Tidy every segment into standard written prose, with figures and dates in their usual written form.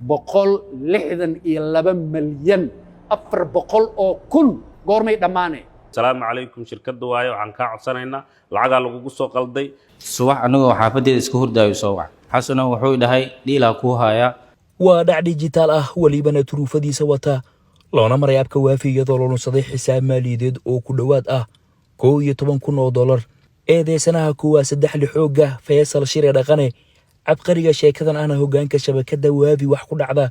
162 milyan 400 oo kun goormay dhammaaneen? Asalaamu calaykum, shirkadda waaye, waxaan kaa codsanaynaa lacagaa lagugu soo qalday. Subax anigoo xaafadeeda iska hurdaayo soo wac Xasano, wuxuu dhahay deal aa kuu hayaa. Waa dhac dijitaal ah, welibana turuufadiisa wata, loona maray app-ka Waafi, iyadoo la lunsaday xisaab maaliyadeed oo ku dhowaad ah 11,000 oo dollar. Eedeysanaha kuwaa saddexli xoogga Faysal Shire Dhaqane, cabqariga sheekadan ahna hoggaanka shabakadda Waafi wax ku dhacda,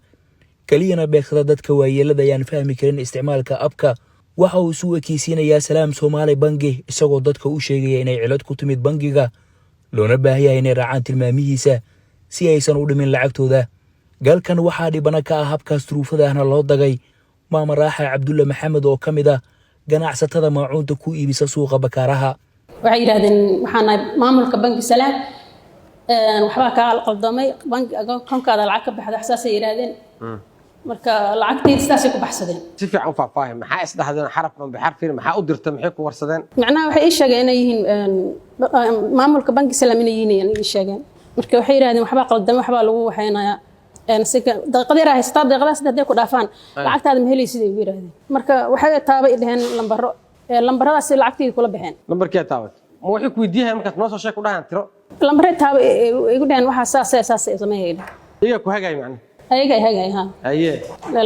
keliyana beegsada dadka waayeelada ayaan fahmi karin isticmaalka app-ka. Waxa uu isu ekeysiinayaa Salaam Soomaali Bangi, isagoo dadka u sheegaya inay cilad ku timid bangiga, loona baahanyahay inay raacaan tilmaamihiisa si aysan u dhimin lacagtooda. Galkan waxaa dhibana ka ah habkaas turuufada ahna loo dagay Maama Raaxa Cabdulle Maxamed, oo ka mid ah ganacsatada maacuunta ku iibisa suuqa Bakaaraha. Waxay yidhaahdeen, waxaan nahay maamulka Banki Salaam, waxbaa kaa qaldamay, banki akoonkaada lacag ka baxda, saasay yidhaahdeen. Marka lacagtayda sidaasay ku baxsadeen. Si fiican u faahfaahi, maxaa isdhahdeen? Xaraf ma bixarfin? Maxaa u dirta? Maxay ku warsadeen? Macnaha waxay ii sheegeen inay yihiin maamulka Banki Salaam inay yihiin ayay ii sheegeen. Marka waxay yidhahdeen, waxbaa qaldamay, waxbaa lagu waxaynayaa, daqiiqad yar haysataa, daqiiqadaas hadday ku dhaafaan lacagtaada ma helaysid, ay ugu yidhahdeen. Marka waxay taabay dheheen lambaro, lambaradaas lacagtayda kula baxeen. Lambarkee taabat? Ma waxay ku weydiiyahay markaas noo soo sheeg ku dhahaan tiro? Lambaray taaba igu dheheen, waxaa saasee saasay sameeyay. Iyaga ku hagaay macna? Ayaga hagay, ha. Haye.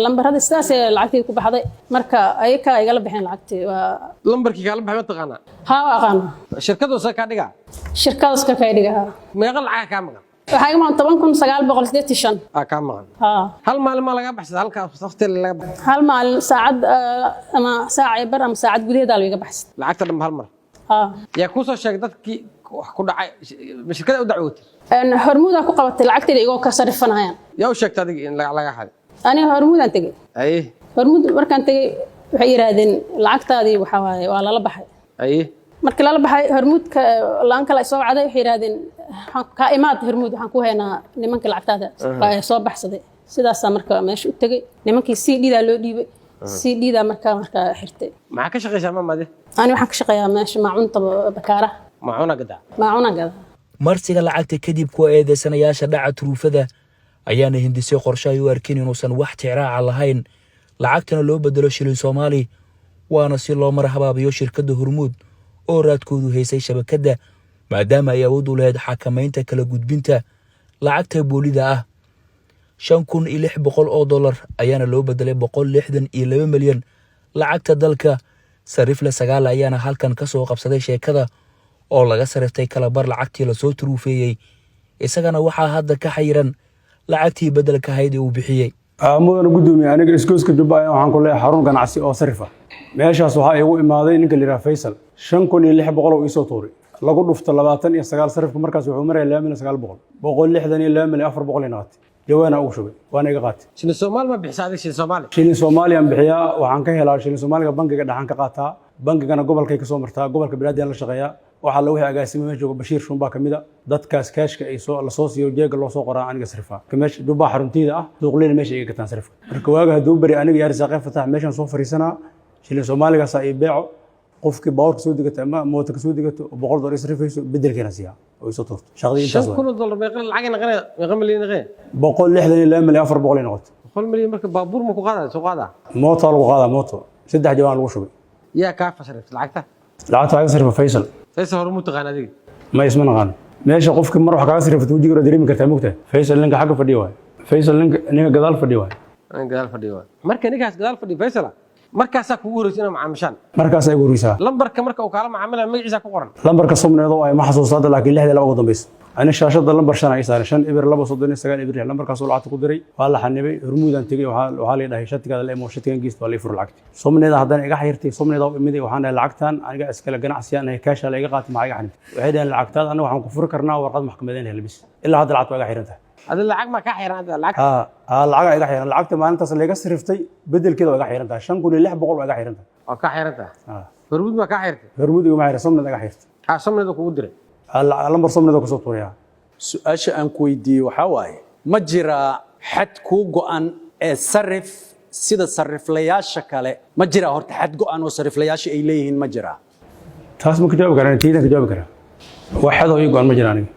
Lambarada sidaasay lacagtayda ku baxday. Marka ayaga igala baxeen lacagtii waa. Lambarkii kaala baxay ma taqaanaa? Haa, waa aqaana. Shirkadu sa kaa dhigaa? Shirkadaas ka kay dhiga, haa. Meeqa lacaga kaa maqan? Waxaa iga maqan 10,985. Aa kaa maqan? Haa. Hal maalin maa lagaa baxsada? Halkaa waqti laga baxsada? Hal maalin, saacad ama saac iyo bar ama saacad gudaheedaa laga baxsada. Lacagta dhanba hal mar? Haa. Yaa kuu soo sheegay dadkii wax ku dhacay? Ma shirkada u dacwootay? Hormuudaa ku qabatay lacagtayda igoo ka sarifanayaan. Yaa u sheegtay adiga in lacag laga xaday? Aniga Hormuudaan tegey. Haye. Hormuud markaan tegey, waxay yidhaahdeen lacagtaadii waxaa waaye waa lala baxay. Haye. Markii lala baxay, Hormuudka laan kale soo wacday, waxay yidhaahdeen, kaa imaad Hormuud, waxaan ku haynaa nimanka lacagtaada soo baxsaday. Sidaasaa marka meesha u tegey, nimankii CD-daa loo dhiibay, CD-daa markaa xirtay. Maxaa ka shaqaysaa, maamade? Ani waxaan ka shaqeeyaa meesha maacunta Bakaaraha. Maacuna gadaa? Maacuna gadaa. Marsiga lacagta kadib, kuwa eedeysanayaasha dhaca turuufada ayaana hindisay qorshe ay u arkin inuusan wax ticraaca lahayn, lacagtana loo bedelo shilin Soomaali, waana si loo mar habaabiyo shirkadda Hormuud oo raadkoodu haysay shabakadda, maadaama ay awood u lahayd xakamaynta kala gudbinta lacagta boolida ah. 5,600 oo dollar ayaana loo bedelay 162 milyan lacagta dalka. Sarifle Sagaal ayaana halkan ka soo qabsaday sheekada oo laga sariftay kalabar lacagtii lasoo turuufeeyey. Isagana waxaa hadda ka xayiran lacagtii beddelka ahayd ee uu bixiyey. Mudana gudoomiye, aniga isgoyska Jubba ayaan waxaan ku leeyahay xarun ganacsi oo sarif ah. Meeshaas waxaa iigu imaaday ninka la yidhaha Faysal, 5,600 oo iisoo tuuray, lagu dhufto 29. Sarifka markaas wuxuu maraya 2,900,000. 162 milyan 400 iyo noqotay. Jawaana ugu shubay, waana iga qaatay. Shilin Soomaali ma bixisa adiga, shilin Soomaali? Shilin Soomaaliyaan bixiyaa. Waxaan ka helaa shilin Soomaaliga bangiga dhaxan ka qaataa, bangigana gobolkay kasoo martaa. Gobolka Banaadir la shaqeeyaa. Waxaa la wixii agaasimo meesha jooga, Bashiir Shuun baa kamid a dadkaas. Kaashka ay soo la soo siiyo, jeega loo soo qoraa, aniga sarifaa. Meesha Jubbaa xaruntiida ah, suuqleyna meesha iga gataan sarifka. Marka waaga hadduu beri, aniga yaar Saaqee Fatax meeshaan soo fariisanaa, shilin Soomaaligaas ay beeco. Qofkii baawarka soo degato ama moota ka soo degato oo $100 isrifayso, bedelkeena siiyaa oo isoo tuurto. Shaqadii intaas. 5,000 oo dollar meeqa lacag naqanaya? Meeqa milyan naqanaya? 162 milyan 400 ay noqotay. 100 milyan. Marka baabuur ma ku qaadaya, soo qaadaa? Mooto lagu qaadaa, mooto saddex jawaan lagu shubay. Yaa kaa fasiraysa lacagta? Lacagta waxaa ka sarifa Faysal. Faysal hore muu taqaan adiga? Ma isma naqaan. Meesha qofki mar wax kaaga sarifato, wejiga hore dareemi kartaa, mogtahay. Faysal ninka xagga fadhiya waay, Faysal ninka gadaal fadhiya waay. Nin gadaal fadhiyo waay. Marka ninkaas gadaal fadhiyo, Faysala, markaasaa kugu horreysay inaad macaamishaan? Markaas ay horeysaa. Lambarka marka uu kaala macaamilaya, magaciisa ku qoran? Lambarka Somneedo ay ma xasuusta hadda, laakiin lixda laba ugu dambaysa. Ani shaashada lambar shan ay saaray, 00239 0 6. Lambarkaasoo lacagta ku diray waa la xanibay. Hormuudaan tegey, waxaa la dhahay shatigaada la imo, shatigan geysta, waa la ii furo lacagti. Somneeda haddana iga xayirtay. Somneeda u imiday, waxaan dhahay, lacagtan aniga iskale, ganacsiyaan ahay, kaashaa la iga qaatay, maxaa iga xanibtay? Waxay dhaheen, lacagtaada aniga waxaan ku furi karnaa warqad maxkamadeyn helbis. Ilaa hadda lacagta waa iga xiran tahay. Adi lacag ma kaa xiran hadda lacag? Haa haa, lacagaa iga xiran. Lacagta maalintaas la iga sariftay bedelkeeda waa iga xiran tahay, 5,600 waa iga xiran tahay. Waa kaa xiran tahay? Haa. Hormuud maa kaa xirtay? Hormuud iguma xiran, Somneed iga xirtay. Haa, Somneeda kugu diray. Lambar Somneeda kasoo tuurayaa. Su-aasha aan ku weydiiyey waxaa waaye, ma jiraa xad kuu go'an ee sarif sida sariflayaasha kale? Ma jiraa horta xad go'an oo sariflayaasha ay leeyihiin, ma jiraa? Taas ma ka jawaabi karaa, natiijadan ka jawaabi karaa. Wax xadoo ii go'an ma jira aniga.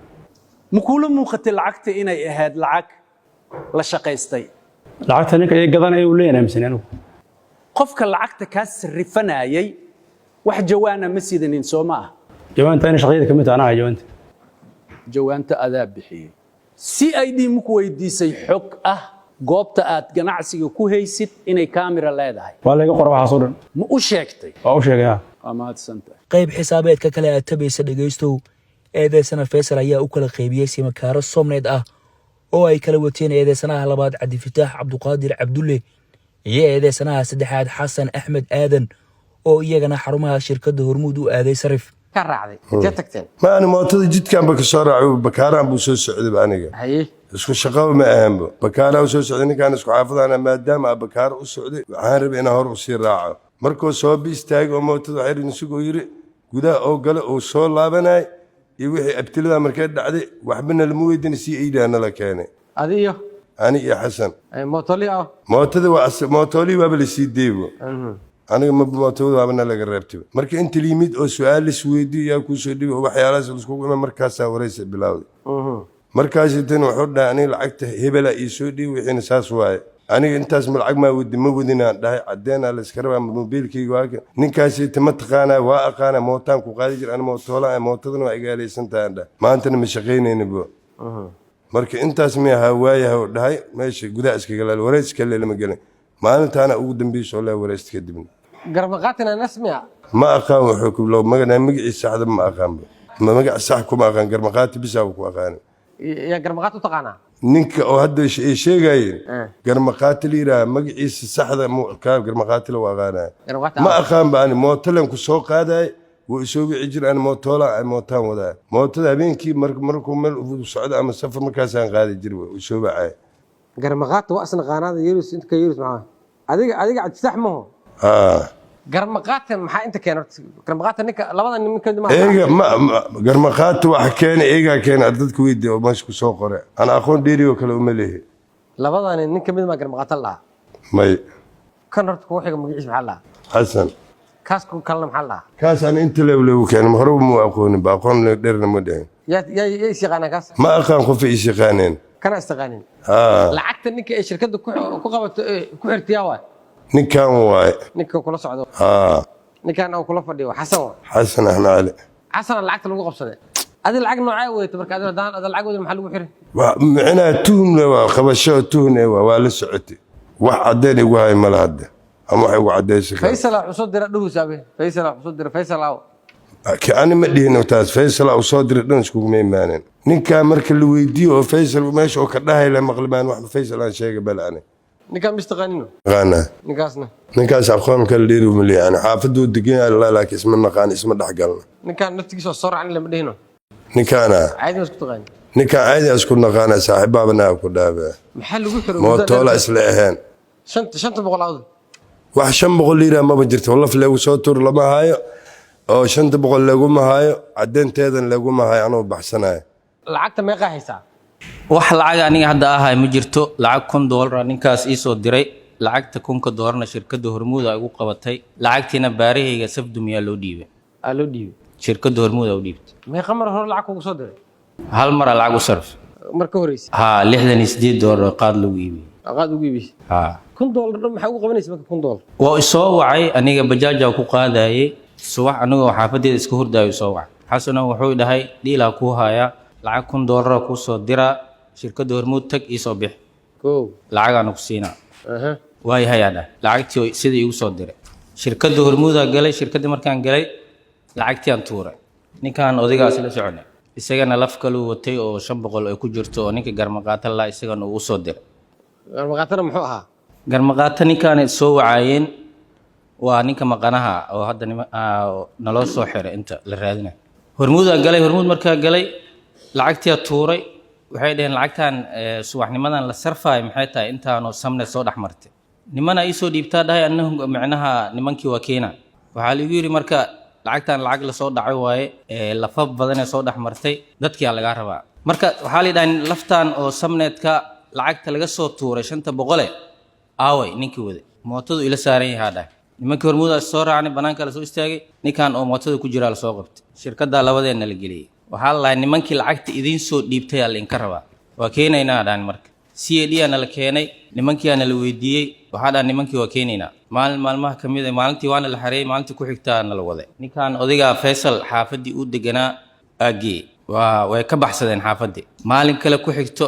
Ma kuula muuqatay lacagta inay ahayd lacag la shaqaystay? Lacagta ninka iga gadanaya uu leeyahay aaminsan anigu. Qofka lacagta kaa sarrifanayay wax jawaana ma sidanin, soo ma ah? Jawaanta inay shaqadayda ka mid tahay, anaa jawaanta. Jawaanta adaa bixiyey. CID maku weydiisay xog ah goobta aad ganacsiga ku haysid inay kaamira leedahay? Waa layga qora waxaas oo dhan. Ma u sheegtay? Waa u sheegay, ha. Waa mahadsantahay. Qayb xisaabeedka kale aad tabaysa, dhegaystow, eedeysana Faysal ayaa u kala qaybiyey simakaaro Somnet ah oo ay kala wateen eedeysanaha labaad Cabdifataax Cabduqaadir Cabdulle iyo eedeysanaha saddexaad Xasan Axmed Aadan, oo iyagana xarumaha shirkadda Hormuud u aaday sarif. Ka raacday, intee tagteen? Ma ani mootada jidkaanba ka soo raacay, Bakaaraan buu soo socdayba aniga. Isku shaqaba ma ahanba, Bakaaraa u soo socday ninkaan, isku xaafadaana. Maadaama aa Bakaaro u socday, waxaan rabay inaan hor usii raaco. Markuu soo istaagay oo mootada waxay isagoo yiri gudaha oo gale uu soo laabanay iyo wixii abtilada markay dhacday, waxbana lama weydiin, si iidaa nala keenay. Adi iyo? Ani iyo Xasan. Mootoli ah? Mootada waa mootolii waaba lasii deybo, aniga ma mootada waabana laga reebtay. Marka inta limid oo su-aal lis weydiiyo, yaa kuusoo dhibi oo waxyaalahaas laiskugu ima, markaasaa waraysa bilowday. Markaas tan wuxuu dhahay, aniga lacagta hebela ii soo dhibi, wixiina saas waaye. Aniga intaas ma lacag maa wadi, ma wadinaan dhahay, cadeenaa la iska rabaa, mobiilkayga waa kan. Ninkaasi ma taqaanaa? Waa aqaanaa, mootaan ku qaadi jir ani, mootoola, mootadana waa igaalaysan tahay dhahay, maantana ma shaqaynayna bo. Marka intaas mi ahaa waayaha u dhahay, meesha gudaha iskaga laal, waraysi kale lama gelin. Maalintaana ugu dambaysa oo laa waraysta kadibna. Garmaqaatina nasmiya? Ma aqaan wuxuu ku loo magana, magaciisa saxda ma aqaanba, ma magac sax kuma aqaan, garmaqaati bisaa ku aqaana. Yaa garmaqaat u taqaanaa? Ninka oo hadda ay sheegayeen garmaqaati la yidhaaha, magaciisa saxda kaa garmaqaati la aqaanaya. Garmaqaati. Ma aqaan ba ani, mootolen ku soo qaadaay, wuu isoo wici jir, ani mootoola, mootaan wadaa, mootada habeenkii markuu meel u socdo ama safar markaasaan qaadi jir, wuu isoo wacay. Garmaqaata waa isnaqaanaada, Yeerus inta ka Yeerus maxaa adiga Cabdifataax maho? Haa. Garmaqaata maxaa inta keena horta? Garmaqaata ninka labada nin ka ma Eega ma garmaqaati waxa keena, eegaa keena, dadka weydiiya oo meesha ku soo qore, ana aqoon dheeri oo kale uma leehi. Labada nin nin kamid ma garmaqaata la dhahaa? May. Kan horta kugu xiga magaciisa maxaa la dhahaa? Xasan. Kaas ku kalena maxaa la dhahaa? Kaas aan inta leewleewu keenay, hore mu aqoonin ba, aqoon dheerna ma dhihin. Yaa is yaqaanaa kaas? Ma aqaan qof is yaqaaneen. Kana is taqaanin? Haa. Lacagta ninka ay shirkadda ku qabato ee ku xirtiyaa waay? Ninkan waaye. Ninka kula socdo? Haa. Ninkan oo kula fadhiyo Xasan waa? Xasan Axmed Cali. Xasana lacagta lagu qabsaday. Adi lacag noocee wadato? Marka adi haddaan ada lacag wadin, maxaa lagu xiray? Waa micnaha tuhumle, waa qabasho tuhun waa la socotay, wax caddeen igu hay mala hadda ama wax igu caddaysi kara. Faysal wuxuu soo dira dhuhus abe, Faysal wuxuu soo dira, Faysal aw. Ani ma dhihin taas, Faysal u soo diray dhan iskuguma imaanin. Ninkaa marka la weydiiyo oo Faysal meesha oo ka dhahay la maqlimaan, wax Faysal aan sheega bal ani. Ninkaan mis taqaanino? Aqaanaa. Ninkaasna? Ninkaas aqoon kala dheeri uma leeyahay, ani xaafaduu degan yahay laakiin isma naqaan, isma dhexgalna. Ninkaan naftigiisa oo soo raacin lama dhihino? Ninkaana. Caadi ma isku taqaanin? Ninkaan caadi isku naqaana, saaxiibaabana ku dhaabaa. Maxaa lagu xiray? Mootoola isla aheen. 500 awda. Wax 500 liira maba jirto, laf leegu soo tuur lama hayo oo 500 laguma hayo, caddeynteedan laguma hayo, anuu baxsanayo. Lacagta meeqaa haysaa? Wax lacag aniga hadda ahay ma jirto. Lacag $1000 ninkaas iisoo diray. Lacagta $1000-na shirkadda Hormuud ay ugu qabatay. Lacagtiina baarahayga Safdumiyaa loo dhiibay. Aa loo dhiibay? Shirkadda Hormuud aa u dhiibtay. Meeqa mar hore lacag kugu soo diray? Hal maraa lacag u sarf. Mar ka horreysay? Haa, $68 oo qaad lagu iibiyey. Qaad ugu iibisay? Haa. $1000 dhan maxaa ugu qabanaysa marka $1000? Waa isoo wacay, aniga bajaajaa ku qaadayay subax, anigoo xaafadeeda iska hurdaayo soo wacay. Xasano wuxuu dhahay, dhiilaa kuu hayaa, lacag $1000 kuu soo diraa, shirkadda Hormuud tag, iisoo bix. Kow. Lacagaana ku siinaa. Waayahayaa dhahay. Lacagtii sidii igu soo diray, shirkadda Hormuudaa galay. Shirkaddii markaan galay, lacagtii aan tuuray, ninkaan odaygaas la soconay isagana laf kaluu watay oo 500 ay ku jirto oo ninka garmaqaata laa isagana uu usoo diray. Garmaqaatana muxuu ahaa? Garmaqaato ninkaanay soo wacaayeen waa ninka maqanaha oo hadda naloo soo xiray inta la raadinayo. Hormuudaa galay. Hormuud markaa galay, lacagtiyaa tuuray. Waxay dhaheen, lacagtan subaxnimadan la sarfaayo maxay tahay? Intaanoo samne soo dhex martay, nimana iisoo dhiibtaa dhahay annahu micnaha nimankii waa keena. Waxaa laigu yidhi marka lacagtan lacag lasoo dhacay waaye, lafa badanee soo dhex martay, dadkiyaa lagaa rabaa. Marka waxaa la yidhaha laftan oo samneedka lacagta laga soo tuuray 500 aaway? Ninkii waday mootadu ila saaran yahaa dhahay. Nimankii Hormuudaa soo raacnay, banaanka la soo istaagay, ninkan oo mootada ku jiraa lasoo qabtay. Shirkaddaa labadeenna la geliyey. Waxaa la lahay, nimankii lacagta idiin soo dhiibtay aa lainka rabaa, waa keenaynaa dhahan. Marka CID aa nala keenay, nimankii aa nala weydiiyey. Waxaa dhaha nimankii waa keenaynaa maalin maalmaha ka mid ah. Maalintii waana la xareeyey, maalintii ku xigtaa nala waday. Ninkan odaygaa Faysal xaafaddii uu deganaa aagee waa way ka baxsadeen xaafaddii. Maalin kale ku xigto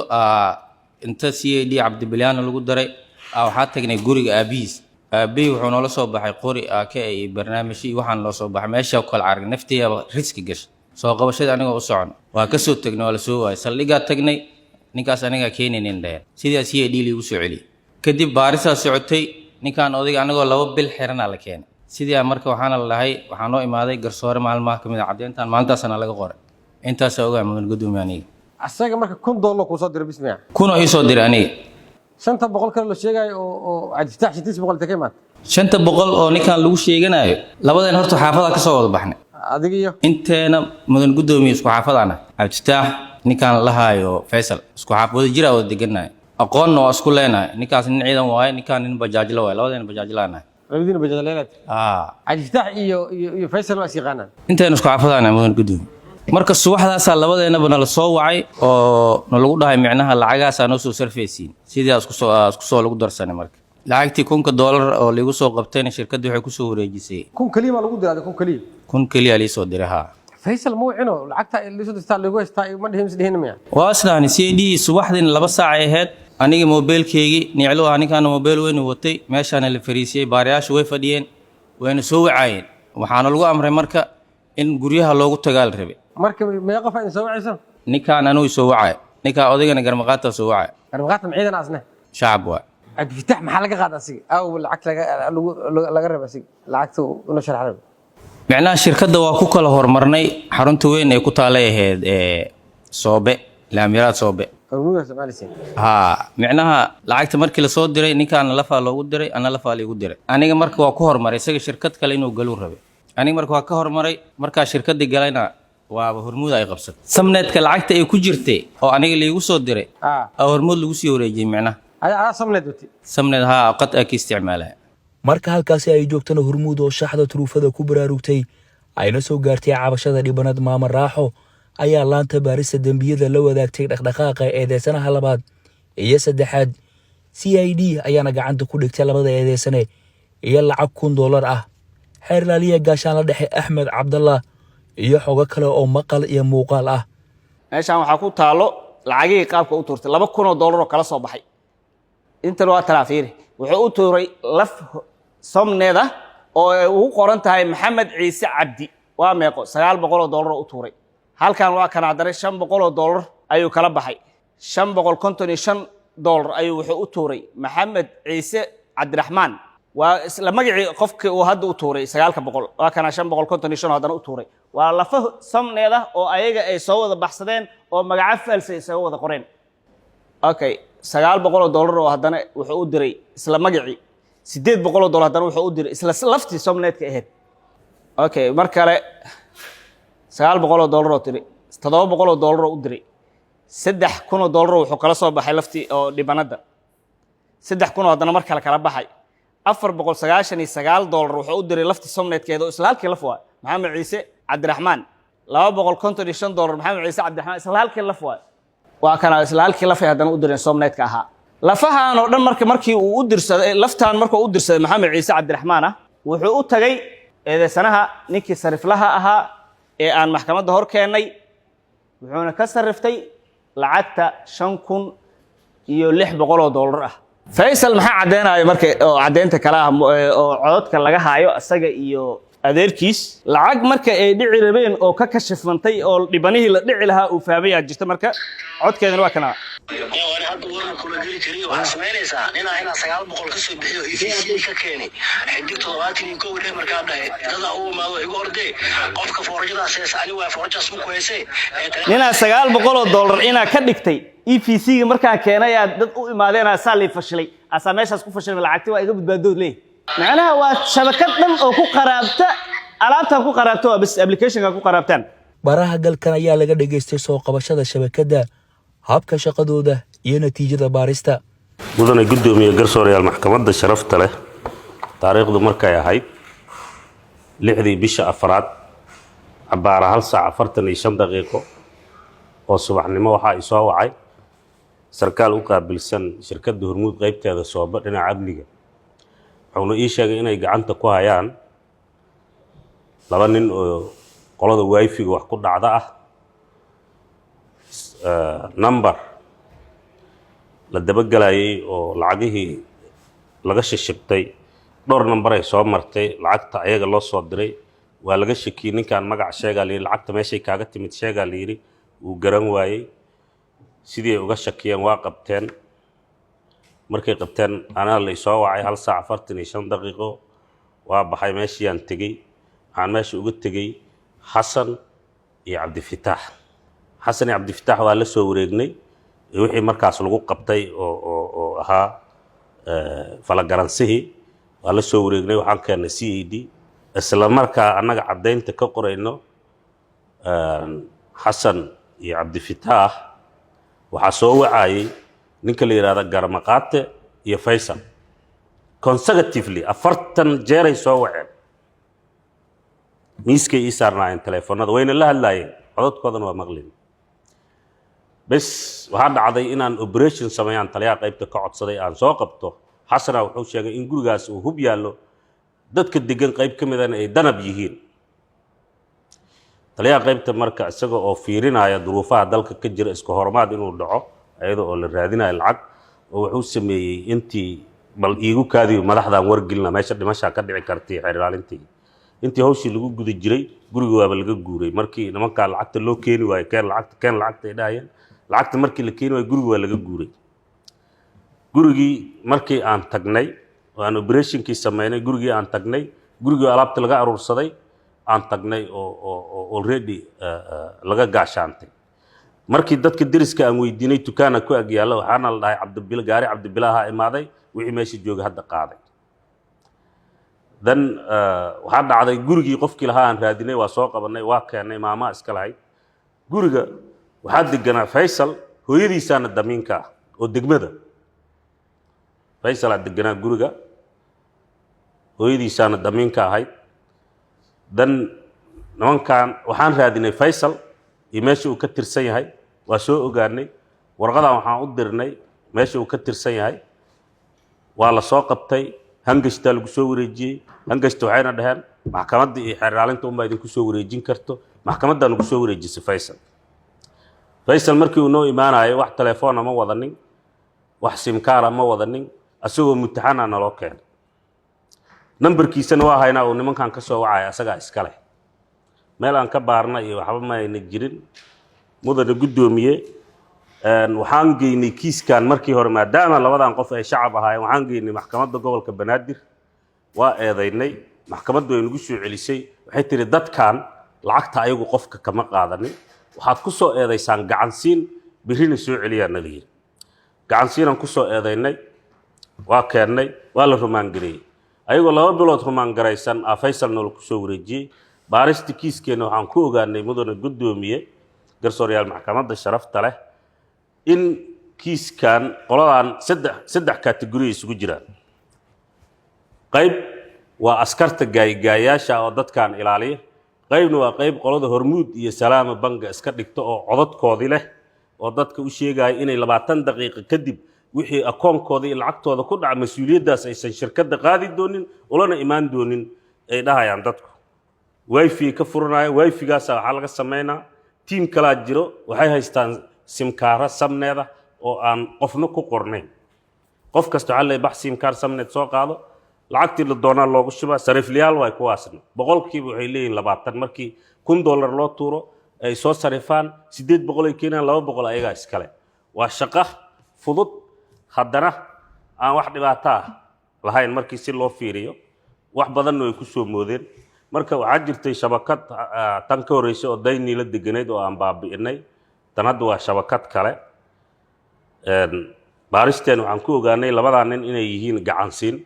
inta CID Cabdibilyaano lagu daray waxaa tagnay guriga aabihiis. Aabihii wuxuu noola soo baxay qori AK iyo barnaamijyo iyo waxaan loo soo baxay meesha ku kala carag, naftiyaaba riski gashay. Soo qabashadii anigoo u socon waa ka soo tagnay, waa la soo waayay. Saldhigaa tagnay, ninkaas anigaa keenaynin dheheen. Sidaa CID liigu soo celiyey. Kadib baarisaa socotay. Ninkan odayga anigoo 2 bil xiranaa la keenay. Sidaa marka waxaana la dhahay, waxaa noo imaaday garsoore maalmaha ka mid a, caddeyntan maalintaasana laga qoray. Intaasaa ogaa, mudan gudoomiye, aniga. Asaga marka $1000 kuu soo diray bismiya? Kunoo ii soo diray aniga. 500 kale la sheegaayo oo Cabdifataax 500 inta ka imaatay? 500 oo ninkan lagu sheeganayo, labadeen horta xaafadaa ka soo wada baxnay. Adiga iyo? Inteena, mudan gudoomiye, isku xaafadaana. Cabdifataax ninkaan la lahaayo Faysal isku xaaf wada jiraa, wada deganahay, aqoonna waa isku leenahay. Ninkaas nin ciidan waaye, ninkaan nin bajaajlo waaye, labadeena bajaajlaanahay. Labadiina bajaajleelaad? Aa. Cabdifataax iyo Faysal waa is yaqaanaan? Inteena isku xaafadaana, mudan gudoomiye. Marka subaxdaasaa labadeenaba nala soo wacay oo nalagu dhahay micnaha lacagaasaa noo soo sarfaysiin. Sidaa isku soo lagu darsanay. Marka lacagtii $1000 oo liigu soo qabtayna shirkadda waxay kusoo wareejisay. 1000 keliya maa lagu diray? 1000 keliya? 1000 keliya liisoo diray, haa. Faysal ma wicino, lacagta liisoo dirtaa lagu haystaa ma dhihin is dhihin miya? Waa isdhahni. CID subaxdiina 2 saac ay ahayd. Aniga moobeelkeygii niclo ah, ninkaana moobeel weynu watay. Meeshaana la fariisiyey, baarayaashu way fadhiyeen, wayna soo wacaayeen. Waxaana lagu amray marka in guryaha loogu tagaa la rabay. Marka meeqa qof idin soo wacayso? Ninkaan anuu soo wacay, ninkaan odaygana garmaqaataa soo wacay. Garmaqaata ma ciidan asne? Shacab waay. Cabdifataax maxaa laga qaada asiga? Aw lacagta laga raba asiga, lacagta una sharax raba. Micnaha shirkadda waa ku kala horumarnay. Xarunta weyn ee ku taalay ahayd ee Soobe, Laamiraad Soobe. Hormuud Soomaaliseen. Haa, micnaha lacagta markii lasoo diray, ninkaana lafaa loogu diray, ana lafaa liigu diray. Aniga marka waa ku horumaray, isaga shirkad kale inuu galuu rabay. Aniga marka waa ka horumaray. Markaa shirkaddii galayna waaba Hormuud ay qabsatay. Samneedka lacagta ay ku jirtay oo aniga liigu soo diray aa Hormuud lagu sii wareejiyey micnaha. Adaa Samneed wati? Samneed, haa, qad aa ka isticmaalaya. Marka halkaasi ay joogtana, Hormuud oo shaxda turuufada ku baraarugtay ayna soo gaartay cabashada dhibanad Maama Raaxo ayaa laanta baarista dembiyada la wadaagtay dhaqdhaqaaqa eedeysanaha labaad iyo saddexaad. CID ayaana gacanta ku dhigtay labada eedeysane iyo lacag $1000 ah. Xeer laaliya gaashaanla dhexe Axmed Cabdallah iyo xogo kale oo maqal iyo muuqaal ah. Meeshaan waxaa ku taalo lacagihii qaabka u tuurtay, $2000 oo kala soo baxay. Intan waa talaafiiri. Wuxuu u tuuray laf Somneed ah oo ay ugu qoran tahay Maxamed Ciise Cabdi. Waa meeqo? $900 oo u tuuray. Halkan waa kana haddana $500 ayuu kala baxay. $555 ayuu wuxuu u tuuray Maxamed Ciise Cabdiraxmaan. Waa isla magacii qofkii uu hadda u tuuray 900. Waa kana 555 haddana u tuuray. Waa lafa Somneed ah oo ayaga ay soo wada baxsadeen oo magaco faalsay isaga wada qoreen. Okay, $900 oo haddana wuxuu u diray isla magacii. $800 haddana wuxuu u diray isla laftii Somneedka ahayd. Okay, mar kale $900 oo tiri, $700 oo u diray. $3000 wuxuu kala soo baxay laftii oo dhibanadda. 3000 oo haddana mar kale kala baxay. $499 wuxuu u diray laftii Somneedkeeda oo isla halkii laf waa Maxamed Ciise Cabdiraxmaan. $255 Maxamed Ciise Cabdiraxmaan, isla halkii laf waa. Waa kana isla halkii lafay haddana u direen Somneedka ahaa. Lafahan oo dhan marka markii uu u dirsaday laftaan, markuu u dirsaday Maxamed Ciise Cabdiraxmaan ah, wuxuu u tagay eedeysanaha ninkii sariflaha ahaa ee aan maxkamadda hor keennay, wuxuuna ka sariftay lacagta $5600 ah. Faysal maxaa caddeynayo marka oo caddeynta kale ah oo cododka laga haayo isaga iyo adeerkiis lacag marka ay dhici rabeen oo ka kashifmantay oo dhibanihii la dhici lahaa uu fahmayaa jirta? Marka codkeedana waa kana. Ani hadda warma kula geli kariyo. Waxaa samaynaysaa ninaa inaa 900 ka soo bixiyo EVC ka keenay *71 dheh. Markaa dhahay dada u imaado igu ordee qofka foorajadaas heesa ani waa foorajadaas ma ku heysee. Ninaa $900 inaa ka dhigtay EVC-ga markaan keenayaa dad u imaadeen, asaa lay fashilay, asaa meeshaas ku fashilmay, lacagti waa iga badbaadood leey. Macnaha waa shabakad dhan oo ku qaraabta alaabtan, ku qaraabta waa bas applicationka ku qaraabtaan. Baraha galkan ayaa laga dhegaystay soo qabashada shabakadda, habka shaqadooda iyo natiijada baarista. Mudane guddoomiye, garsoorayaal maxkamadda sharafta leh, taariikhdu markay ahayd 6dii bisha afraad cabbaara 1 saac 45 daqiiqo oo subaxnimo, waxaa isoo wacay Sarkaal u qaabilsan shirkadda Hormuud qaybteeda Sooba dhinaca amniga. Wuxuuna ii sheegay inay gacanta ku hayaan laba nin oo qolada wifi-ga wax ku dhacda ah, number la dabagelayay oo lacagihii laga shishibtay. Dhowr number ay soo martay lacagta ayaga loo soo diray. Waa laga shakiyey. Ninkan magac sheegaa la yidhi, lacagta meeshay kaaga timid sheegaa la yidhi. Wuu garan waayey. Sidii ay uga shakiyeen waa qabteen. Markay qabteen anaa la isoo wacay 1 saac 45 daqiiqo. Waa baxay, meeshiiyaan tegey. Waxaan meesha uga tegey Xasan iyo Cabdifitaax. Xasan iyo Cabdifitaax waa la soo wareegnay wixii markaas lagu qabtay oo ahaa falagaransihii. Waa la soo wareegnay, waxaan keennay CID. Isla markaa annaga caddaynta ka qorayno Xasan iyo Cabdifitaax, waxaa soo wacayay ninka la yidhahda Garmaqaate iyo Faysal. Consecutively 40 jeeray soo waceen. Miiskay ii saarnaayeen teleefonada, wayna la hadlaayeen, codadkoodana waa maqlin. Bes, waxaa dhacday inaan operation sameeyaan. Taliyaha qaybta ka codsaday aan soo qabto Xasana. Wuxuu sheegay in gurigaas uu hub yaallo, dadka degan qayb ka midana ay danab yihiin. Taliyaha qaybta marka, isaga oo fiirinaya duruufaha dalka ka jira, iska hormaad inuu dhaco iyada oo la raadinayo lacag, oo wuxuu sameeyey intii bal iigu kaadiyo madaxdaan wargelina, meesha dhimashaa ka dhici kartay, xeer ilaalintii. Intii hawshii lagu guda jiray, guriga waaba laga guuray. Markii nimankaa lacagta loo keeni waayo, "Keen lacagta, keen lacagta," ay dhahayeen. Lacagta markii la keeni waayo, guriga waa laga guuray. Gurigii markii aan tagnay oo aan operationkii sameynay, gurigii aan tagnay, gurigii alaabta laga aruursaday aan tagnay oo already laga gaashaantay. Markii dadka deriska aan weydiinay, dukaana ku ag yaalla, waxaana la dhahay Cabdibilo, gaari Cabdibilaha imaaday, wixii meesha jooga hadda qaaday. Dan waxaa dhacday gurigii qofkii lahaa aan raadinay, waa soo qabanay, waa keennay. Maamaa iska lahayd guriga. Waxaa deganaa Faysal, hooyadiisaana damiinka ah oo degmada. Faysalaa deganaa guriga, hooyadiisaana damiinka ahayd. Dan nimankan waxaan raadinay Faysal iyo meesha uu ka tirsan yahay. Waa soo ogaanay. Warqadan waxaan u dirnay meesha uu ka tirsan yahay. Waa la soo qabtay, hangashtaa lagu soo wareejiyey. Hangashta waxayna dhaheen maxkamadda iyo xeer ilaalinta unbaa idinku soo wareejin karto. Maxkamaddaa nagu soo wareejisay Faysal. Faysal markii uu noo imaanayo, wax telefoona ma wadanin, wax simkaara ma wadanin. Asagoo mutaxana naloo keenay. Nambarkiisana waa haynaa uu nimankan ka soo wacaya, asagaa iska leh. Meel aan ka baarna iyo waxba ma ayna jirin. Mudane guddoomiye, waxaan geynay kiiskan markii hore, maadaama labadan qof ay shacab ahaayeen, waxaan geynay maxkamadda gobolka Banaadir. Waa eedaynay. Maxkamaddu way nagu soo celisay. Waxay tihi dadkan lacagta ayagu qofka kama qaadanin, waxaad ku soo eedaysaan gacansiin, birrina soo celiyaa nala yidhi. Gacansiinaan ku soo eedaynay, waa keennay, waa la rumaangareeyey. Ayagoo 2 bilood rumaangaraysan a Faysal noola ku soo wareejiyey. Baarista kiiskeenna waxaan ku ogaanay, mudane guddoomiye, garsoorayaal maxkamadda sharafta leh, in kiiskan qoladan saddex category isugu jiraan. Qayb waa askarta gaayigaayaasha oo dadkan ilaaliya, qaybna waa qayb qolada Hormuud iyo Salaama Banga iska dhigto oo codadkoodii leh oo dadka u sheegaya inay 20 daqiiqo kadib wixii akoonkooda iyo lacagtooda ku dhaca mas-uuliyaddaas aysan shirkadda qaadi doonin, ulana imaan doonin, ay dhahayaan. Dadku wifi ka furanaya, wifigaasa waxaa laga samaynaa. Tiim kalaa jiro, waxay haystaan simkaara samneeda oo aan qofna ku qornayn. Qof kasta waxaa leeyahay bax, simkaar samneed soo qaado, lacagtii la doonaa loogu shubaa. Sariiflayaal waay kuwaasna. Boqolkiiba waxay leeyihiin 20. Markii $1000 loo tuuro ay soo sarifaan, 800 ay keenaan, 200 ayagaa iskale. Waa shaqo fudud, haddana aan wax dhibaato ah lahayn markii si loo fiiriyo. Wax badanna way ku soo moodeen. Marka waxaa jirtay shabakad tan ka horreysay oo Dayniila deganayd oo aan baabi'inay. Tan hadda waa shabakad kale. Baaristeen waxaan ku ogaanay labadaa nin inay yihiin gacansiin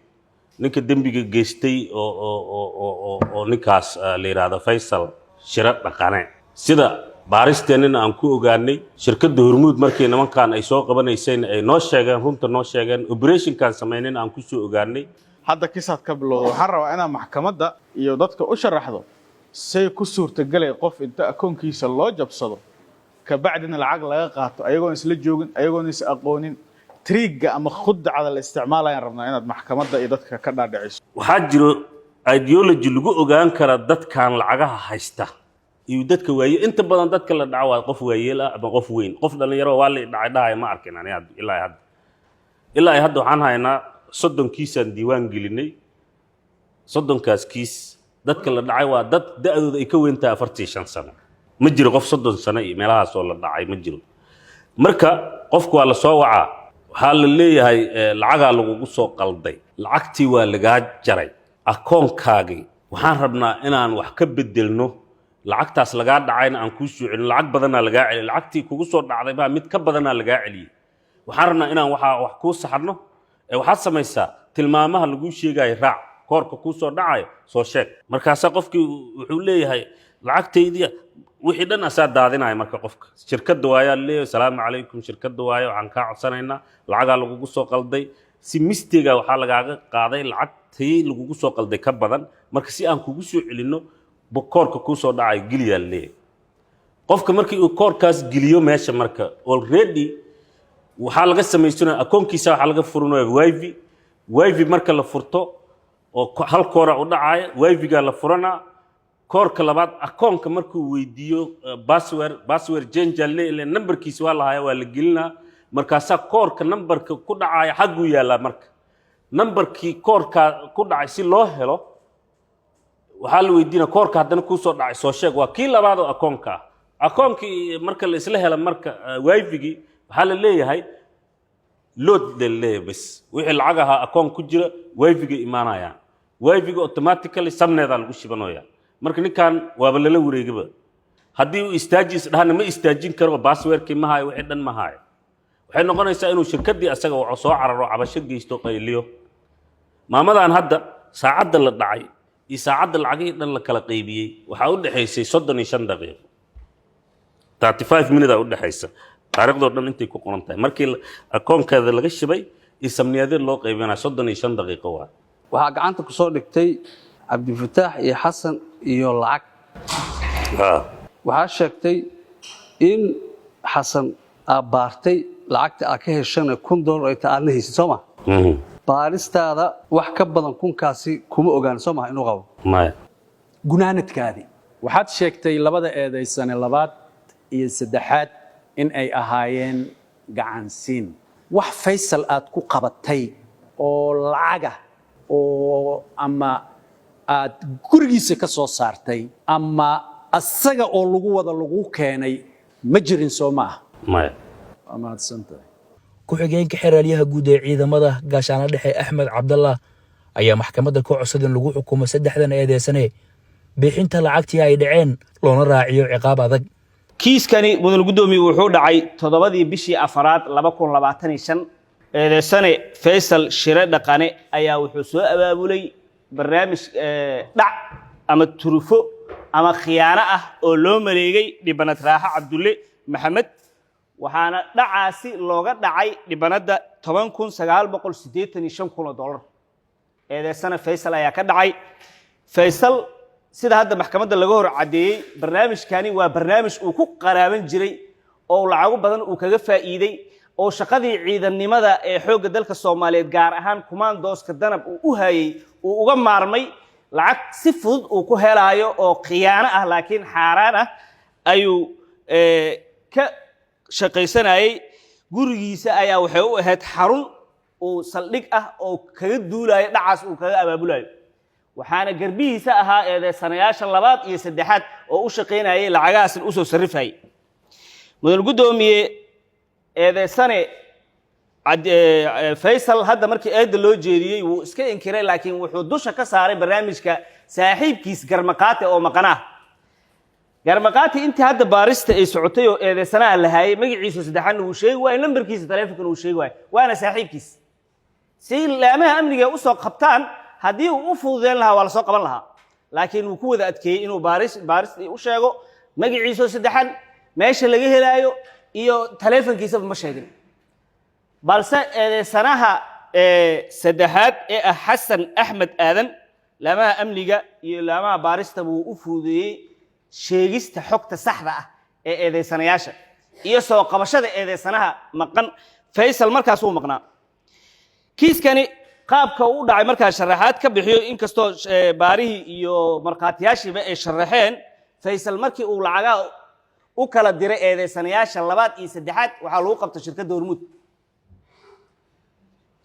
ninka dembiga geystay oo ninkaas la yidhaahdo Faysal Shiro Dhaqane. Sida baaristeennina aan ku ogaanay, shirkadda Hormuud markii nimankan ay soo qabanaysayna ay noo sheegeen, runta noo sheegeen, operationkan samaynayna aan ku soo ogaanay. Hadda kiisaad ka bilowda. Waxaan rabaa inaad maxkamadda iyo dadka u sharaxdo say ku suurtagelay qof inta akoonkiisa loo jabsado. Kabacdina lacag laga qaato ayagoon isla joogin, ayagoon is aqoonin. Trick-ga ama khudacada la isticmaalayaan rabnaa inaad maxkamadda iyo dadka ka dhaadhiciso. Waxaa jiro ideology lagu ogaan kara dadkan lacagaha haysta iyo dadka waaye. Inta badan dadka la dhaco waa qof waayeel ah ama qof weyn. Qof dhallinyaro waa la dhacay dhahaya ma arkin ani hadda. Ilaa hadda waxaan haynaa 30 kiisaan diiwaan gelinay. 30-kaas kiis dadka la dhacay waa dad da'dooda ay ka weyn tahay 45 sano. Ma jiro qof 30 sano iyo meelahaasoo la dhacay, ma jiro. Marka qofku waa la soo wacaa, waxaa la leeyahay lacagaa lagugu soo qalday, lacagtii waa lagaa jaray akoonkaagii, waxaan rabnaa inaan wax ka bedelno lacagtaas lagaa dhacayna aan kuu soo celin. Lacag badanaa lagaa celiyay, lacagtii kugu soo dhacday baa mid ka badanaa lagaa celiyey. Waxaan rabnaa inaan waxaa wax kuu saxno ee waxaad samaysaa tilmaamaha laguu sheegayo raac, koorka kuu soo dhacayo soo sheeg. Markaasaa qofkii wuxuu leeyahay lacagtaydii wixii dhan asaa daadinaya. Marka qofka shirkadda waayaa leeyahay, "Salaamu calaykum, shirkadda waaye, waxaan kaa codsanaynaa lacagaa lagugu soo qalday, si mistake-ga waxaa lagaaga qaaday lacagtii lagugu soo qalday ka badan. Marka si aan kugu soo celinno koorka kuu soo dhacayo geliyaa," leeyahay. Qofka markii uu koorkaas geliyo meesha, marka already waxaa laga samaysanaya akoonkiisa, waxaa laga furanaya Waafi. Waafi marka la furto oo hal koora u dhacaya, Waafigaa la furanaa. Koorka labaad akoonka markuu weydiiyo password, password change le ile nambarkiisa waa la hayaa, waa la gelinaa. Markaasaa koorka nambarka ku dhacaya xagguu yaallaa. Marka nambarkii koorkaa ku dhacay si loo helo, waxaa la weydiinaa koorka haddana kuu soo dhacay soo sheeg. Waa kii labaad oo akoonka ah. Akoonkii marka la isla hela, marka Waafigii waxaa la leeyahay load la leeyahay bas. Wixii lacag ahaa akoon ku jira Waafigay imaanayaan. Waafiga automatically Somnet-aa lagu shibanaya. Marka ninkan waaba lala wareegaba. Haddii uu istaaji isdhahana ma istaajin karo, password-kii ma hayo, wixii dhan ma hayo. Waxay noqonaysaa inuu shirkaddii asaga waco, soo cararo, cabasho geysto, qayliyo. Maamadan hadda saacadda la dhacay iyo saacadda lacagihii dhan la kala qaybiyey waxaa u dhexaysay 35 daqiiqo, 35 minute aa u dhexaysa. Taariikhdoo dhan intay ku qoran tahay markii akoonkeeda laga shibay iyo Somnet-yadeed loo qaybinaya 35 daqiiqo waa. Waxaa gacanta ku soo dhigtay Cabdifataax iyo Xasan iyo lacag. Waxaa sheegtay in Xasan aa baartay lacagta aa ka heshana $1,000 ay ta aadna haysid, soo ma? Baaristaada wax ka badan kunkaasi kuma ogaan, soo maha, inuu qabo? Maya. Gunaanadkaadii, waxaad sheegtay labada eedaysane labaad iyo saddexaad in ay ahaayeen gacansiin. Wax Faysal aad ku qabatay oo lacaga oo ama aad gurigiisa ka soo saartay ama asaga oo lagu wada lagu keenay ma jirin, soo ma ah? Maya. Waa mahadsantahay. Ku-xigeenka xeraalyaha guud ee ciidamada, gaashaano dhexe Axmed Cabdallah, ayaa maxkamadda ka codsaday in lagu xukumo saddexdan eedeysane bixinta lacagtii ay dhaceen, loona raaciyo ciqaab adag. Kiiskani, mudan guddoomiye, wuxuu dhacay 7-dii bishii afaraad 2025. Eedeysane Faysal Shire Dhaqane ayaa wuxuu soo abaabulay barnaamij dhac ama turufo ama khiyaano ah oo loo maleegay dhibanad Raaxo Cabdulle Maxamed. Waxaana dhacaasi looga dhacay dhibanadda $10,985. Eedeysane Faysal ayaa ka dhacay. Faysal, sida hadda maxkamadda laga hor caddeeyey, barnaamijkani waa barnaamij uu ku qaraaban jiray oo lacago badan uu kaga faa'iiday, oo shaqadii ciidannimada ee xoogga dalka Soomaaliyeed, gaar ahaan kumaandooska Danab, uu u hayay uu uga maarmay. Lacag si fudud uu ku helaayo oo khiyaano ah laakiin xaaraan ah ayuu ka shaqaysanayay. Gurigiisa ayaa waxay u ahayd xarun uu saldhig ah oo kaga duulayo dhacaas uu kaga abaabulayo. Waxaana garbihiisa ahaa eedeysanayaasha labaad iyo saddexaad oo u shaqaynayay, lacagahaasna usoo sarrifayay. Mudan guddoomiye, eedeysane Faysal hadda markii eedda loo jeediyey wuu iska inkiray, laakiin wuxuu dusha ka saaray barnaamijka saaxiibkiis Garmaqaate oo maqanaa. Garmaqaati intii hadda baarista ay socotay oo eedeysanaha la haayay, magaciisa saddexaadna wuu sheegi waaye, lambarkiisa taleefonkana wuu sheegi waaye, waana saaxiibkiis. Si laamaha amniga usoo qabtaan, haddii uu u fududeyn lahaa waa la soo qaban lahaa, laakiin wuu ku wada adkeeyey inuu baaris u sheego. Magaciisoo saddexan, meesha laga helaayo iyo taleefonkiisaba ma sheegin. Balse eedeysanaha saddexaad ee ah Xasan Axmed Aadan, laamaha amniga iyo laamaha baarista buu u fududeeyey sheegista xogta saxda ah ee eedeysanayaasha. Iyo soo qabashada eedeysanaha maqan Faysal. Markaas wuu maqnaa. Kiiskani qaabka uu u dhacay markaa sharaxaad ka bixiyo, inkastoo baarihii iyo markhaatiyaashiiba ay sharaxeen, Faysal markii uu lacagaha u kala diray eedeysanayaasha labaad iyo saddexaad, waxaa lagu qabtay shirkadda Hormuud.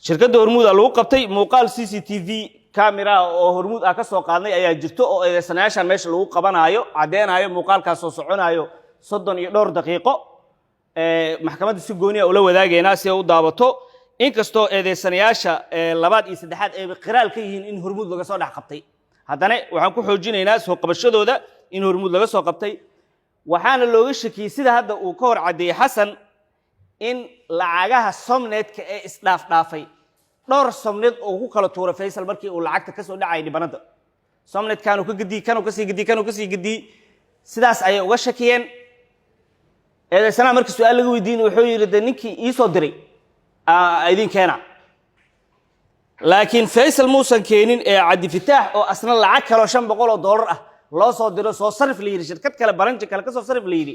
Shirkadda Hormuud aa lagu qabtay. Muuqaal CCTV camera oo Hormuud ah ka soo qaadnay ayaa jirto oo eedeysanayaashan meesha lagu qabanaayo caddeenaayo. Muuqaalkaas oo soconaayo 30 iyo dhowr daqiiqo maxkamadda si gooniya ula wadaagaynaa si ay u daabato, inkastoo eedeysanayaasha labaad iyo saddexaad ay qiraal ka yihiin in Hormuud laga soo dhex qabtay, haddana waxaan ku xoojinaynaa soo qabashadooda in Hormuud laga soo qabtay. Waxaana looga shakiyey, sida hadda uu ka hor caddeeyey Xasan, in lacagaha Somnetka ee isdhaafdhaafay, dhowr Somnet oo ku kala tuuray Faysal markii uu lacagta kasoo dhacayay dhibanada, Somnetkanuu ka gediyey, kanuu kasii gediyey, kanuu kasii gediyey, sidaas ayay uga shakiyeen. Eedeysanaha markii su-aal laga weydiinay wuxuu yidhi, de ninkii iisoo diray idin keena. Laakiin Faysal muusan keenin ee Cabdifitaax oo asna lacag kaloo $500 ah loo soo diro, soo sarif la yidhi, shirkad kale, branch kale ka soo sarif la yidhi,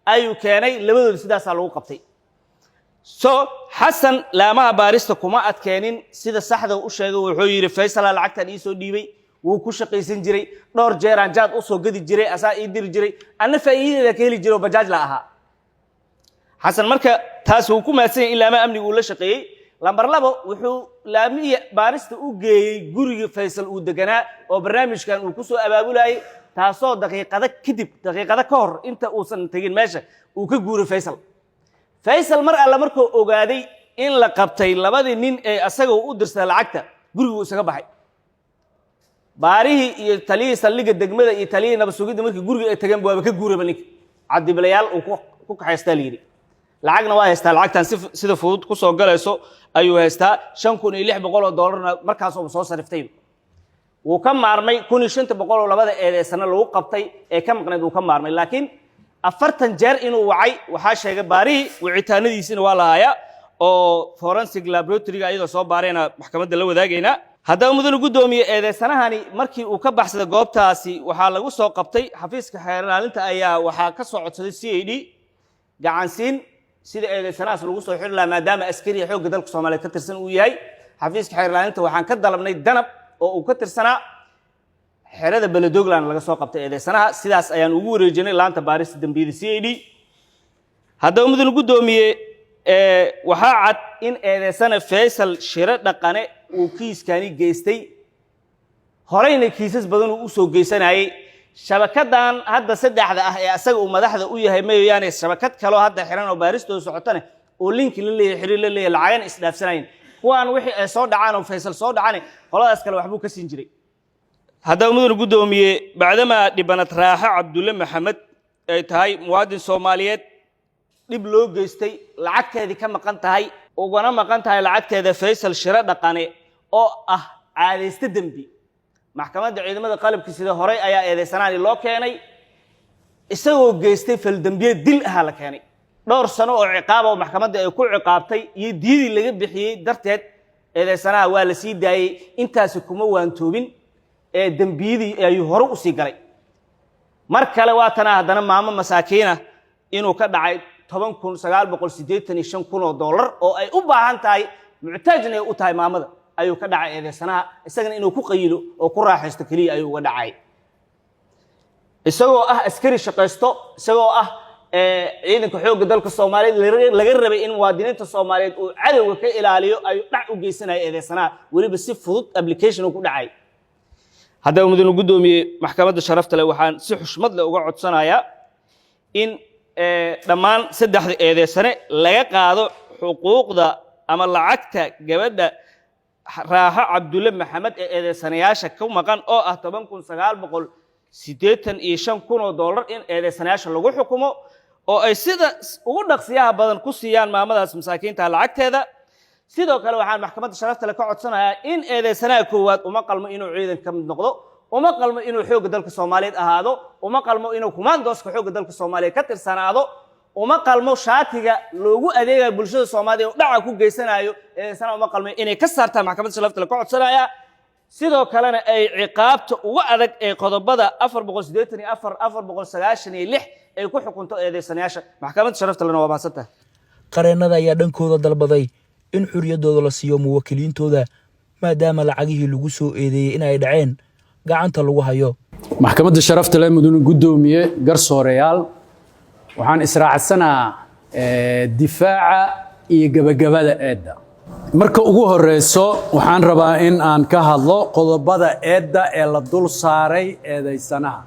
ayuu keenay. Labadooda sidaasaa lagu qabtay. So Xasan laamaha baarista kuma adkeenin. Sida saxda u sheegay wuxuu yidhi, Faysalaa lacagtan iisoo dhiibay, wuu ku shaqaysan jiray, dhowr jeeraan jaad usoo gadi jiray, asaa ii diri jiray, anna faa'iidadeeda ka heli jiray oo bajaaj la ahaa. Xasan marka taas wuu ku mahadsan yahay in laamaha amniga uu la shaqeeyey. Lambar labo, wuxuu laamihii baarista u geeyey guriga Faysal uu deganaa oo barnaamijkan uu ku soo abaabulayay, taasoo daqiiqado kadib, daqiiqado ka hor inta uusan tegin meesha, uu ka guuray Faysal. Faysal mar alle markuu ogaaday in la qabtay labadii nin ee asaga uu u dirsaday lacagta, guriguu isaga baxay. Baarihii iyo taliyihii saldhigga degmada iyo taliyihii nabad sugidda markii guriga ay tageen, waaba ka guuraba ninka. Cadibilayaal uu ku kaxaystaa la yidhi. Lacagna waa haystaa, lacagtan si sida fudud ku soo galayso ayuu haystaa. $5,600na markaasooba soo sariftay. Wuu ka maarmay 1,500 oo labada eedeysana lagu qabtay ee ka maqnayd, wuu ka maarmay. Laakiin 40 jeer inuu wacay waxaa sheegay baarihii, wicitaanadiisina waa la hayaa oo forensic laboratoryga ayadoo soo baarayna maxkamadda la wadaagaynaa. Haddaba mudane guddoomiye, eedeysanahani markii uu ka baxsaday goobtaasi, waxaa lagu soo qabtay xafiiska xeer ilaalinta ayaa waxaa ka soo codsaday CID gacansiin sida eedeysanahaas lagu soo xiri lahaa, maadaama askariga xoogga dalka Soomaaliyeed ka tirsan uu yahay. Xafiiska xeer ilaalinta waxaan ka dalabnay Danab oo uu ka tirsanaa. Xerada Beledogland laga soo qabtay eedeysanaha, sidaas ayaan ugu wareejinay laanta baarista dembiyada CID. Haddaba mudane guddoomiye, waxaa cad in eedeysane Faysal Shire Dhaqane uu kiiskani geystay, horeyna kiisas badan uu usoo geysanayay. Shabakadan hadda saddexda ah ee asaga uu madaxda u yahay mayoyaane, shabakad kaloo hadda xiran oo baaristooda socotane oo linki la leeyahay, xiriir la leeyahay, lacagana isdhaafsanayn. Kuwaan wixii ay soo dhacaan oo Faysal soo dhacane, qoladaas kale waxbuu ka siin jiray. Haddaba mudane guddoomiye, bacdamaa dhibanad Raaxo Cabdulle Maxamed ay tahay muwaadin Soomaaliyeed dhib loo geystay, lacagteedii ka maqan tahay, ugana maqan tahay lacagteeda Faysal Shiro Dhaqane oo ah caadayste dembi, maxkamadda ciidamada qalabka sida horey ayaa eedeysanaani loo keenay isagoo geystay faldembiye dil ahaa la keenay. Dhowr sano oo ciqaaba oo maxkamadda ay ku ciqaabtay iyo diyadii laga bixiyey darteed, eedeysanaha waa la sii daayey. Intaasi kuma waantoobin ee dembiyadii ayuu hore usii galay. Mar kale waa tanaa haddana maamo masaakiina inuu ka dhacay $10,985 oo ay u baahan tahay, muctaajna ay u tahay maamada, ayuu ka dhacay eedeysanaha. Isagana inuu ku qayilo oo ku raaxaysto keliya ayuu uga dhacay, isagoo ah askari shaqaysto, isagoo ah ciidanka xoogga dalka Soomaaliyeed laga rabay in muwaadiniinta Soomaaliyeed uu cadowga ka ilaaliyo, ayuu dhac u geysanaya eedeysanaha, weliba si fudud application uu ku dhacay. Haddaba mudane guddoomiye, maxkamadda sharafta leh waxaan si xushmad leh uga codsanayaa in dhammaan saddexda eedeysane laga qaado xuquuqda ama lacagta gabadha Raaxo Cabdulle Maxamed ee eedeysanayaasha ku maqan oo ah $10,985,000, in eedeysanayaasha lagu xukumo oo ay sida ugu dhaqsiyaha badan ku siiyaan maamadaas masaakiinta lacagteeda. Sidoo kale waxaan maxkamadda sharafta leh ka codsanayaa in eedeysanaha koowaad uma qalmo inuu ciidan ka mid noqdo, uma qalmo inuu xoogga dalka Soomaaliyeed ahaado, uma qalmo inuu kumaandooska xoogga dalka Soomaaliyeed ka tirsanaado, uma qalmo shaatiga loogu adeegayo bulshada Soomaaliya oo dhaca ku geysanayo. Eedeysanaha uma qalmo, inay ka saartaan maxkamadda sharafta leh ka codsanayaa. Sidoo kalena ay ciqaabta uga adag ee qodobada 484, 496. ay ku xukunto eedeysanayaasha. Maxkamadda sharafta lena waa mahadsan tahay. Qareennada ayaa dhankooda dalbaday in xorriyaddooda la siiyo muwakkiliintooda, maadaama lacagihii lagu soo eedeeyey in ay dhaceen gacanta lagu hayo. Maxkamadda sharafta leh, mudane guddoomiye, garsooreyaal, waxaan israacsanaa difaaca iyo gebagabada eedda. Marka ugu horeyso, waxaan rabaa in aan ka hadlo qodobada eedda ee la dul saaray eedeysanaha.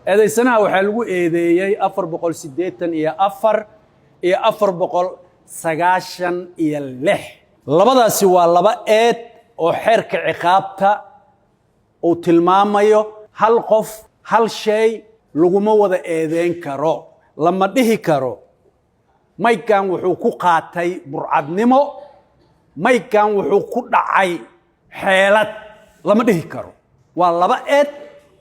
Eedeysanaha waxaa lagu eedeeyey 484 iyo 496. Labadaasi waa laba eed oo xeerka ciqaabta uu tilmaamayo. Hal qof hal shay laguma wada eedeyn karo. Lama dhihi karo maykan wuxuu ku qaatay burcadnimo, maykan wuxuu ku dhacay xeelad, lama dhihi karo. Waa laba eed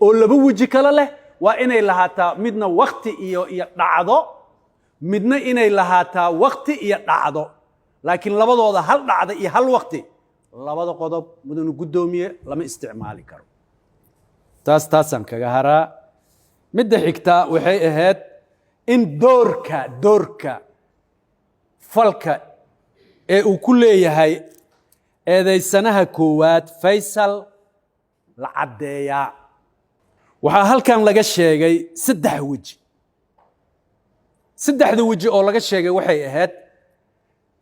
oo laba weji kale leh. Waa inay lahaataa midna wakti iyo dhacdo, midna inay lahaataa wakti iyo dhacdo, laakiin labadooda hal dhacda iyo hal wakti, labada qodob, mudane guddoomiye, lama isticmaali karo. Taas taasaan kaga haraa. Midda xigta waxay ahayd in doorka falka ee uu ku leeyahay eedaysanaha koowaad Faysal la caddeeyaa. Waxaa halkan laga sheegay saddex weji. Saddexda weji oo laga sheegay waxay ahayd: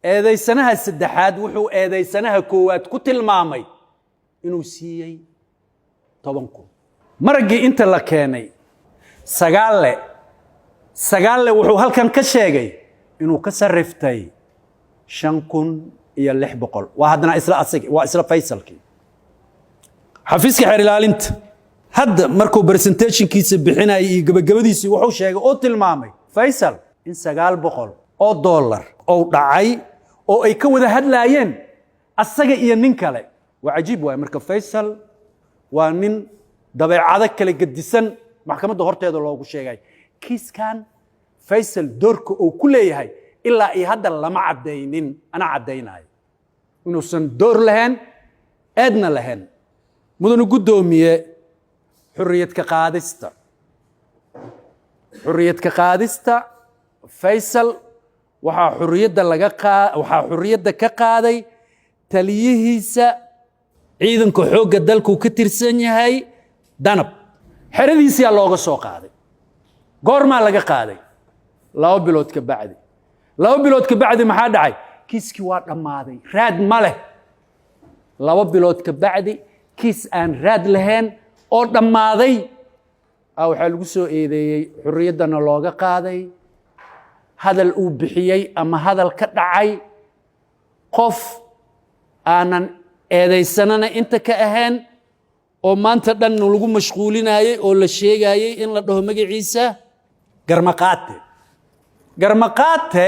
eedaysanaha saddexaad wuxuu eedaysanaha koowaad ku tilmaamay inuu siiyey 10,000. Maraggii inta la keenay, Sagaalle wuxuu halkan ka sheegay inuu ka sarriftay 5600. Waa haddana isla asag, waa isla Faysalkii. Xafiiska xeer ilaalinta hadda markuu presentationkiisa bixinayay iyo gabagabadiisii, wuxuu sheegay oo tilmaamay Faysal in $900 ou dhacay oo ay ka wada hadlaayeen asaga iyo nin kale. Waa cajiib waay. Marka Faysal waa nin dabeecado kala gedisan maxkamadda horteeda loogu sheegay. Kiiskan Faysal doorka uu ku leeyahay ilaa iyo hadda lama caddaynin. Ana caddaynayo inuusan door lahayn, eedna lahayn. Mudane guddoomiye, xurriyad ka qaadista Faysal, waxaa xurriyadda ka qaaday taliyihiisa ciidanka xoogga dalkuu ka tirsan yahay, Danab. Xeradiisiyaa looga soo qaaday. Goormaa laga qaaday? 2 bilood ka bacdi. 2 bilood ka bacdi maxaa dhacay? Kiiskii waa dhammaaday, raad ma leh. 2 bilood ka bacdi, kiis aan raad lahayn oo dhammaaday waxaa lagu soo eedeeyey, xurriyaddana looga qaaday, hadal uu bixiyey ama hadal ka dhacay qof aanan eedaysanana inta ka ahayn, oo maanta dhan lagu mashquulinayey oo la sheegayey in la dhaho magaciisa Garmaqaate. Garmaqaate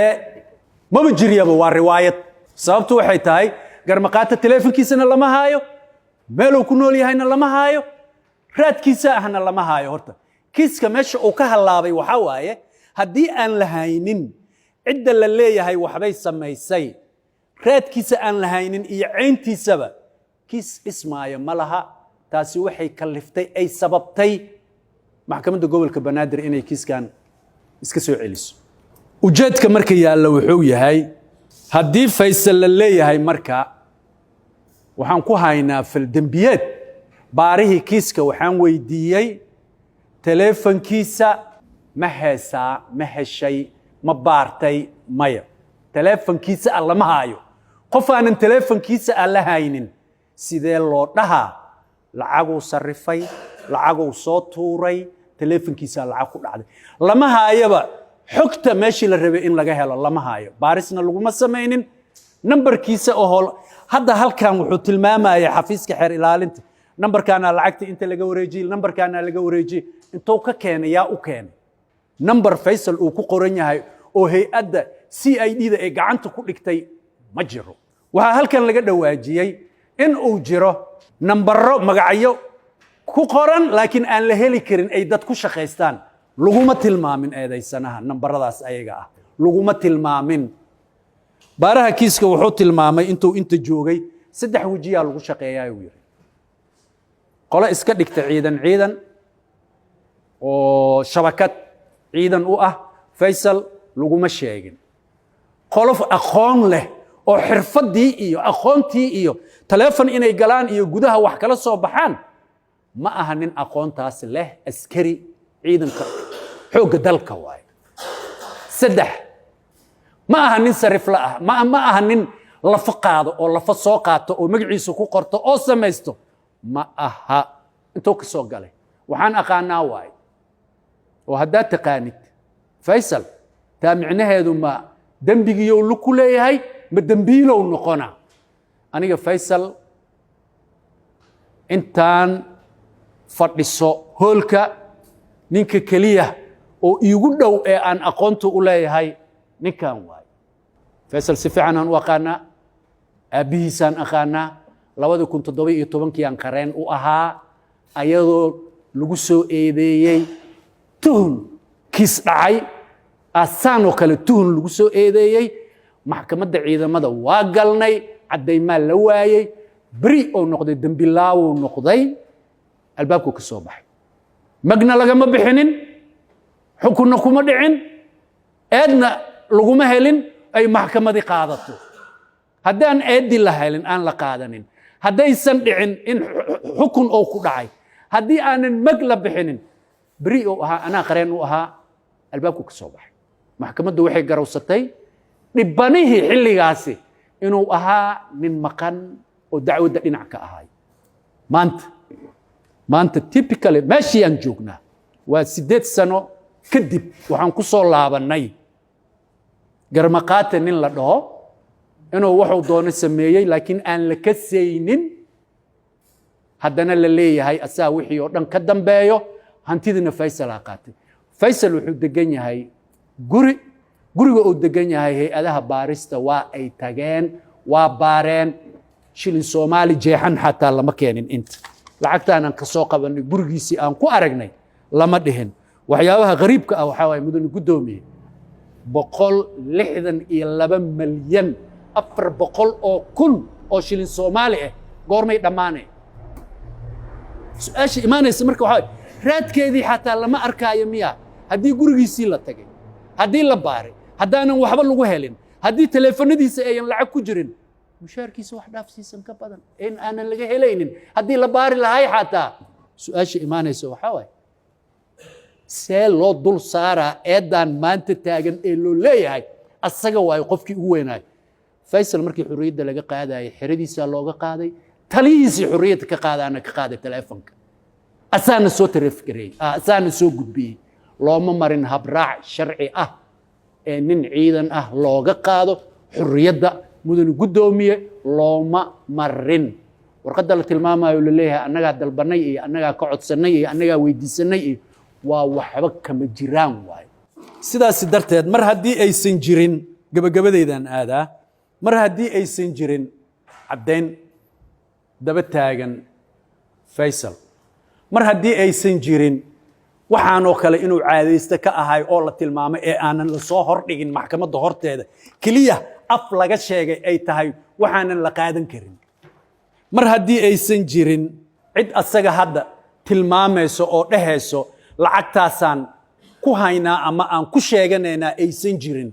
maba jiryaba, waa riwaayad. Sababtu waxay tahay, Garmaqaate teleefonkiisana lama haayo, meeluu ku nool yahayna lama haayo, raadkiisa ahna lama haayo. Horta kiiska meesha uu ka hallaabay waxaa waaye, haddii aan la haynin cidda la leeyahay waxbay samaysay, raadkiisa aan la haynin iyo cayntiisaba, kiis dhismaayo ma laha. Taasi waxay kaliftay, ay sababtay maxkamadda gobolka Banaadir inay kiiskan iska soo celiso. Ujeedka marka yaalla wuxuu yahay, haddii Faysal la leeyahay marka waxaan ku haynaa faldembiyeed, baarihii kiiska waxaan weydiiyey: "Teleefonkiisa ma heesaa? Ma heshay? Ma baartay?" "Maya, teleefonkiisa ah lama haayo." Qof aanan teleefonkiisa ah la haynin, sidee loo dhahaa lacaguu sarrifay, lacaguu soo tuuray, teleefonkiisaa lacag ku dhacday? Lama haayaba xogta meeshii la rabay in laga helo, lama haayo, baarisna laguma samaynin nambarkiisa oo hol. Hadda halkan wuxuu tilmaamaya xafiiska xeer ilaalinta, nambarkaana lacagta inta laga wareejiyey, nambarkaana laga wareejiyey. Intuu ka keenay? Yaa u keenay? Nambar Faysal uu ku qoran yahay oo hay-adda CID da ay gacanta ku dhigtay ma jiro. Waxaa halkan laga dhawaajiyey in uu jiro nambaro magacyo ku qoran, laakiin aan la heli karin, ay dad ku shaqaystaan. Laguma tilmaamin eedaysanaha nambaradaas ayaga ah, laguma tilmaamin. Baaraha kiiska wuxuu tilmaamay intuu inta joogay saddex wejiyaa lagu shaqeeyaa, uu yidhi: qolo iska dhigta ciidan oo shabakad Ciidan u ah Faysal laguma sheegin. Qolof aqoon leh oo xirfaddii iyo aqoontii iyo taleefon inay galaan iyo gudaha wax kala soo baxaan ma aha. Nin aqoontaas leh, askari ciidanka xoogga dalka waaye. Saddex, ma aha nin sarifla ah, ma aha nin lafo qaado oo lafo soo qaato oo magaciisa ku qorto oo samaysto ma aha. Intuu ka soo galay waxaan aqaanaa waaye. Oo haddaad taqaanid Faysal, taa micnaheedu ma dembigiiyow lug ku leeyahay, ma dembiilow noqona? Aniga Faysal intaan fadhiso hoolka, ninka keliya oo iigu dhow ee aan aqoonta u leeyahay ninkan waaye. Faysal si fiican aan u aqaanaa, aabbihiisaan aqaanaa. 2017-kii aan qareen u ahaa, ayadoo lagu soo eedeeyey tuhun kiis dhacay asaan oo kale, tuhun lagu soo eedeeyey. Maxkamadda ciidamada waa galnay, caddaymaa la waayey, beri oo noqday, dembilaawuu noqday, albaabku ka soo baxay. Magna lagama bixinin, xukunna kuma dhicin, eedna laguma helin ay maxkamadi qaadato. Haddaan eeddi la helin, aan la qaadanin, haddaysan dhicin in xukun oo ku dhacay, haddii aanan mag la bixinin, beri oo ahaa, anaa qareen u ahaa, albaabku ka soo baxay. Maxkamaddu waxay garowsatay dhibbanihii xilligaasi inuu ahaa nin maqan oo dacwadda dhinac ka ahay. Maanta typically meeshii aan joognaa waa 8 sano kadib. Waxaan ku soo laabannay garmaqaate nin la dhaho inuu wuxuu doono sameeyey, laakiin aan la kasaynin, haddana la leeyahay asaa wixii oo dhan ka dambeeyo, hantidina Faysalaa qaatay. Faysal wuxuu degan yahay guri. Guriga uu degan yahay hay-adaha baarista waa ay tageen, waa baareen. Shilin Soomaali jeexan xataa lama keenin. Inta lacagtaanan ka soo qabanay gurigiisii aan ku aragnay lama dhihin. Waxyaabaha qariibka ah waxaa waaye, mudane guddoomiye, 162,400,000 oo shilin Soomaali ah goormay dhammaanay? Su-aasha imaanaysa marka waxaa, raadkeedii xataa lama arkaayo miya? Haddii gurigiisii la tagay, haddii la baaray, haddaanan waxba lagu helin, haddii taleefanadiisa ayan lacag ku jirin, mushaarkiisa wax dhaafsiisan ka badan in aanan laga helaynin haddii la baari lahay xataa, su-aasha imaanaysa waxaa waaye, see loo dul saaraa eeddaan maanta taagan ee loo leeyahay asaga waayo qofkii ugu weynaayo? Faysal markii xorriyadda laga qaadayay, xeradiisaa looga qaaday. Talihiisii xorriyadda ka qaadaana ka qaaday taleefonka, asaana soo tareefgareeyey, asaana soo gudbiyey. Looma marin habraac sharci ah ee nin ciidan ah looga qaado xorriyadda, mudane guddoomiye, looma marin. Warqadda la tilmaamayo la leeyahay annagaa dalbanay iyo annagaa ka codsannay iyo annagaa weydiisanay iyo waa waxba kama jiraan waayo. Sidaasi darteed, mar haddii aysan jirin, gabagabadaydan aadaa, mar haddii aysan jirin caddayn daba taagan Faysal, mar haddii aysan jirin waxaanoo kale inuu caadayste ka ahay oo la tilmaamay ee aanan la soo hordhigin maxkamadda horteeda, keliya af laga sheegay ay tahay, waxaanan la qaadan karin, mar haddii aysan jirin cid asaga hadda tilmaamayso oo dhehayso lacagtaasaan ku haynaa ama aan ku sheeganaynaa aysan jirin,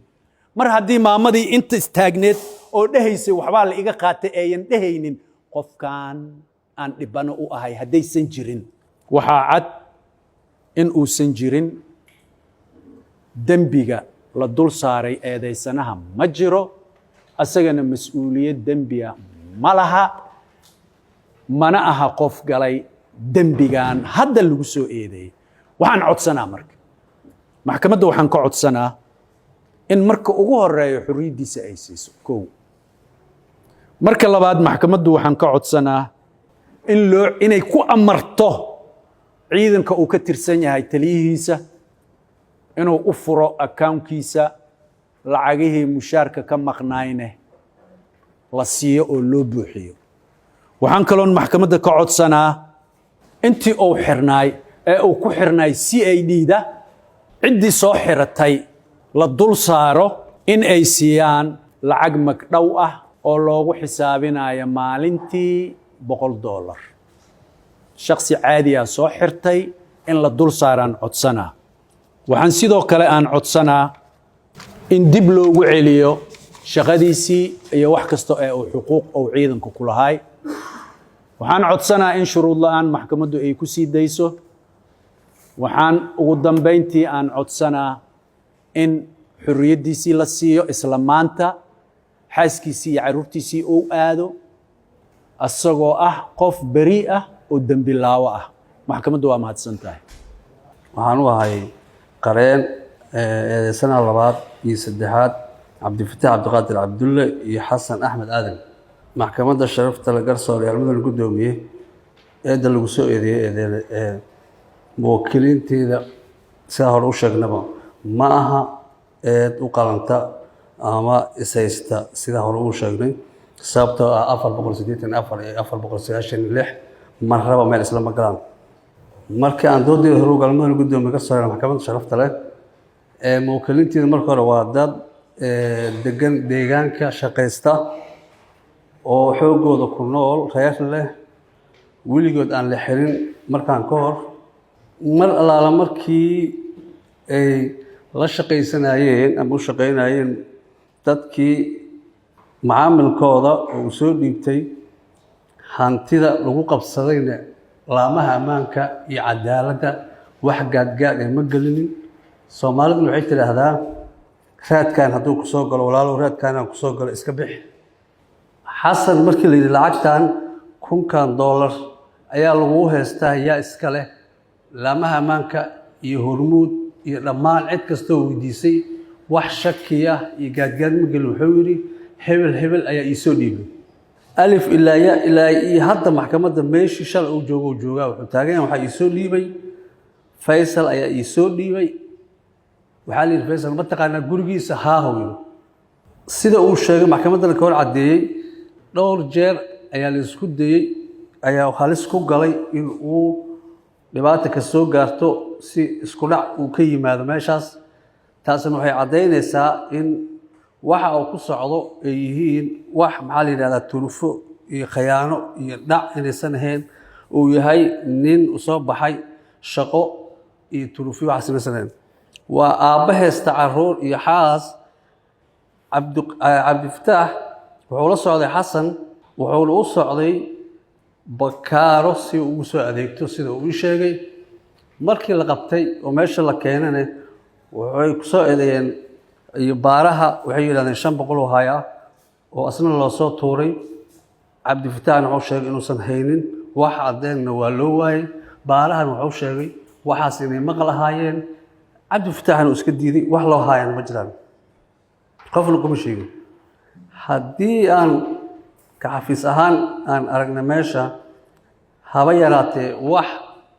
mar haddii maamadii inta istaagneed oo dhehaysay waxbaa la iga qaatay ayan dhehaynin qofkan aan dhibano u ahay haddaysan jirin, waxaa cad in uusan jirin dembiga la dul saaray eedaysanaha. Ma jiro, asagana mas-uuliyad dembiya ma laha, mana aha qof galay dembigan hadda lagu soo eedeeyey. Waxaan codsanaa marka, maxkamadda waxaan ka codsanaa in marka ugu horeeyo xorriyaddiisa ay siiso kow. Marka labaad, maxkamaddu waxaan ka codsanaa in loo inay ku amarto ciidanka uu ka tirsan yahay taliyihiisa inuu u furo accountkiisa, lacagihii mushaarka ka maqnaayne la siiyo oo loo buuxiyo. Waxaan kaloon maxkamadda ka codsanaa intii uu xirnaay ee uu ku xirnaay CID da, ciddii soo xiratay la dul saaro in ay siiyaan lacag magdhow ah oo loogu xisaabinayo maalintii $100. Shaksi caadiyaa soo xirtay in la dul saaraan codsanaa. Waxaan sidoo kale aan codsanaa in dib loogu celiyo shaqadiisii iyo wax kasta ee uu xuquuq uu ciidanku ku lahaay. Waxaan codsanaa in shuruud la'aan maxkamaddu ay ku sii dayso. Waxaan ugu dambayntii aan codsanaa in xorriyaddiisii la siiyo isla maanta, xaaskiisii iyo carruurtiisii uu aado, asagoo ah qof beri ah oo dembi laawo ah. Maxkamaddu waa mahadsan tahay. Waxaan u ahay qareen eedeysanaha labaad iyo saddexaad, Cabdifataax Cabdiqaadir Cabdulle iyo Xasan Axmed Aadan. Maxkamadda sharafta la, garsooreyaal, mudan guddoomiye, eedda lagu soo eedeeyey eedee muwakkiliinteeda sidaa hore u sheegnaba ma aha eed u qalanta ama ishaysta sidaa hore uu sheegnay, sababtoo ah 484 iyo 496 marraba meel islama galaan. Markii aan doodeeda hore u galay, mudan guddoomiye, garsooreyaal, maxkamadda sharafta leh, ee muwakkiliinteeda marka hore waa dad degan deegaanka, shaqaysta oo xoogooda ku nool, reer leh, weligood aan la xirin markaan ka hor. Mar allaala markii ay la shaqaysanayeen ama u shaqaynayeen dadkii macaamilkooda oo uu soo dhiibtay, hantida lagu qabsadayna laamaha ammaanka iyo cadaaladda wax gaadgaad ee ma gelinin. Soomaaliduna waxay tidhaahdaa, "Raadkan hadduu kusoo galo, walaalow, raadkaan aan kusoo galo, iska bixi." Xasan markii la yidhi lacagtan 1000-kan doolar ayaa lagugu haystaa, yaa iska leh, laamaha ammaanka iyo Hormuud iyo dhammaan cid kastoo weydiisay wax shakiya iyo gaadgaad ma gelin. Wuxuu yidhi, "Hebel hebel ayaa iisoo dhiibay." Alif ilaa ya ilaa iyo hadda maxkamadda meeshii shalay uu joogo uu joogaa. Wuxuu taagan yahay, "Waxaa iisoo dhiibay Faysal ayaa iisoo dhiibay." Waxaa la yidhi, "Faysal ma taqaanaa gurigiisa?" "Haa," yidhi. Sida uu sheegay maxkamaddana ka hor caddeeyey, dhowr jeer ayaa la isku dayey, ayaa halis ku galay in uu dhibaata ka soo gaarto, si isku dhac uu ka yimaado meeshaas. Taasna waxay caddaynaysaa in waxa uu ku socdo ay yihiin wax, maxaa la yidhahdaa, turufo iyo khayaano iyo dhac inaysan ahayn, uu yahay nin soo baxay shaqo iyo turufyo waxaas inaysan ahayn. Waa aabba haysta caruur iyo xaas. Cabdifataax wuxuu la socday Xasan, wuxuuna u socday Bakaaro si uu ugu soo adeegto, sida uu ii sheegay. Markii la qabtay oo meesha la keenana, waxay ku soo eedeeyeen iyo baaraha, waxay yidhahdeen 500 oo hayaa oo asna loo soo tuuray. Cabdifataaxna wuxuu sheegay inuusan haynin wax caddeenna, waa loo waayey. Baarahan wuxuu sheegay waxaas inay maqal ahaayeen, Cabdifataaxna uu iska diiday. Wax loo haayana ma jiraan, qofna kuma sheegin. Haddii aan ka xafiis ahaan aan aragna meesha haba yaraatee wax,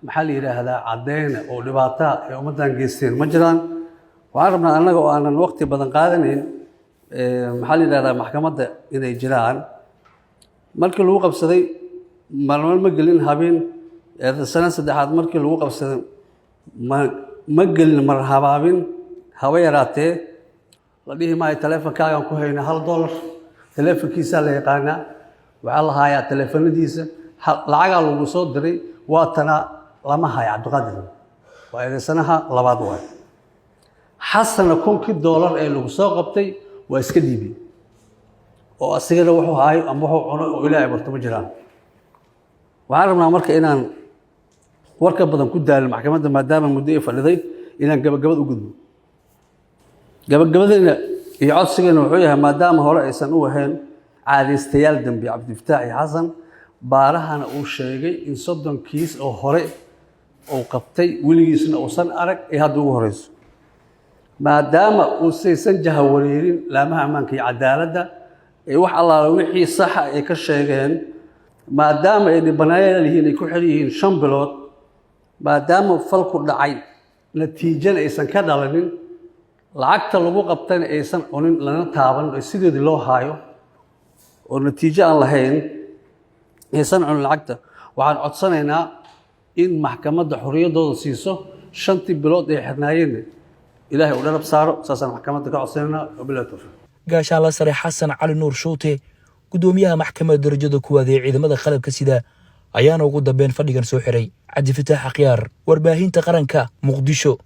maxaa la yidhaahdaa, caddeyna oo dhibaataa ay ummaddan geysteen ma jiraan. Waxaan rabnaa annaga oo aanan waqti badan qaadanayn, maxaa la yidhahdaa, maxkamadda inay jiraan. Markii lagu qabsaday maalmal ma gelin habeen. Sano saddexaad markii lagu qabsaday ma gelin mar habaabin haba yaraatee. La dhihi maayo taleefonkaagaan ku hayna $1. Taleefonkiisaa la yaqaanaa, waxaa la haayaa taleefanadiisa. Lacagaa lagu soo diray, waa tanaa, lama hayo. Cabdiqaadir waa eedeysanaha labaad waay. Xasanna 1000-kii doolar ee lagu soo qabtay waa iska dhiibay, oo asigana wuxuu haayo ama wuxuu cuno oo Ilaahay barto ma jiraan. Waxaan rabnaa marka inaan warka badan ku daalin maxkamadda, maadaama muddo ay fadhiday, inaan gabagabad u gudbo. Gabagabadayna iyo codsigeena wuxuu yahay, maadaama hore aysan u ahayn caadaystayaal dembi Cabdifataax iyo Xasan, baarahana uu sheegay in 30 kiis oo hore uu qabtay weligiisna uusan arag ay hadda ugu horeyso, maadaama uusaysan jahawareerin laamaha ammaanka iyo cadaaladda ee wax allaala wixii saxa ay ka sheegeen, maadaama ay dhibanayaal yihiin, ay ku xidhan yihiin 5 bilood, maadaama falku dhacay natiijana aysan ka dhalanin, lacagta lagu qabtana aysan cunin lana taaban, ee sidoodii loo haayo oo natiijo aan lahayn, aysan cunin lacagta, waxaan codsanaynaa in maxkamadda xorriyaddooda siiso, shantii bilood ay xirnaayeenna Ilaahay uu dharab saaro. Saasaan maxkamadda ka codsanaynaa. Wabillahi tawfiiq. Gaashaanla sare Xasan Cali Nuur Shuute, gudoomiyaha maxkamadda darajada kuwaad ee ciidamada qalabka sida, ayaana ugu dambeyn fadhigan soo xiray. Cabdifataax Akhyaar, Warbaahinta Qaranka, Muqdisho.